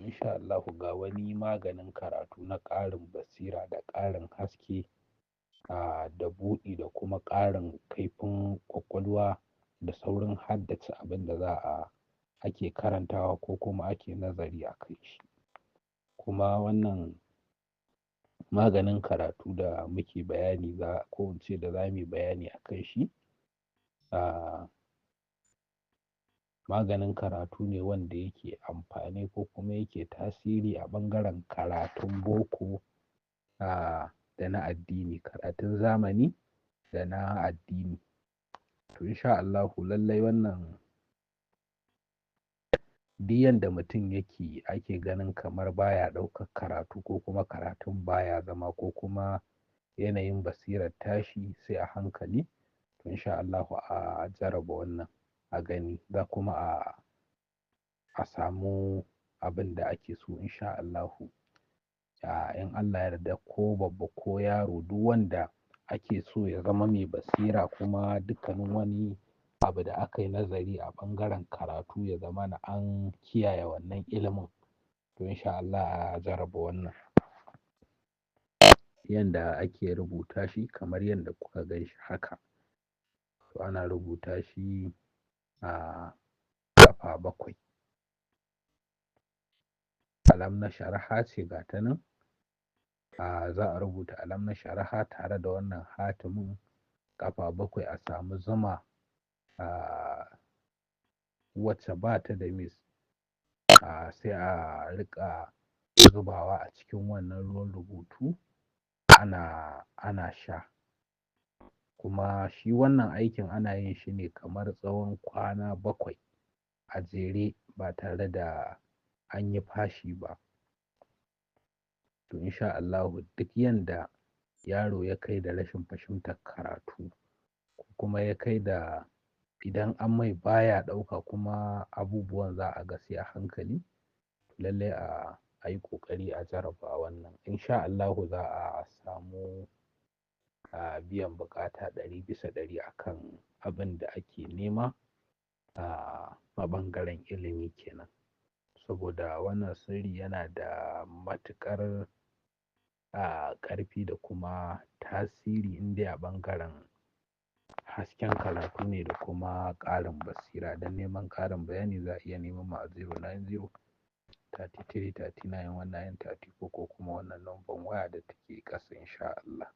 Insha Allahu ga wani maganin karatu na ƙarin basira da ƙarin haske, da buɗi da kuma ƙarin kaifin ƙwaƙwalwa da saurin haddace abin da za a ake karantawa ko kuma ake nazari a kai shi. Kuma wannan maganin karatu da muke bayani za ko in ce da za mu yi bayani a kan shi, maganin karatu ne wanda yake amfani ko kuma yake tasiri a ɓangaren karatun boko, da na addini, karatun zamani da na addini. To insha Allahu lallai wannan duk yanda mutum yake ake ganin kamar baya ɗaukar karatu ko kuma karatun baya zama ko kuma yanayin basirar tashi sai a hankali, to insha Allahu a jarraba wannan a gani za kuma a samu abin da ake so insha Allahu. In Allah ya yarda ko babba ko yaro duk wanda ake so ya zama mai basira kuma dukkanin wani abu da aka yi nazari a ɓangaren karatu ya zama na an kiyaye wannan ilimin, to insha Allah a jarraba wannan. Yanda ake rubuta shi kamar yadda kuka gan shi haka. To ana rubuta shi a ƙafa bakwai. Alam na sharaha ce ga ta nan. Za a rubuta alam na sharaha tare da wannan hatimin ƙafa bakwai, a samu zuma wacce ba ta da mis, sai a riƙa zubawa a cikin wannan ruwan rubutu ana sha. Kuma shi wannan aikin ana yin shi ne kamar tsawon kwana 7 a jere ba tare da an yi fashi ba. To insha Allahu duk yanda yaro ya kai da rashin fahimtar karatu kuma ya kai da idan an mai baya ɗauka kuma abubuwan za a ga sai a hankali, lallai a yi ƙoƙari a jarraba wannan. Insha Allahu za a samu biyan buƙata 100% akan abin da ake nema a ɓangaren ilimi kenan. Saboda wannan sirri yana da matuƙar ƙarfi da kuma tasiri in dai a ɓangaren hasken karatu ne da kuma ƙarin basira. Don neman ƙarin bayani za a iya neman mu a 090 33 39 19 34 ko kuma wannan lambar waya da take ƙasa insha Allah.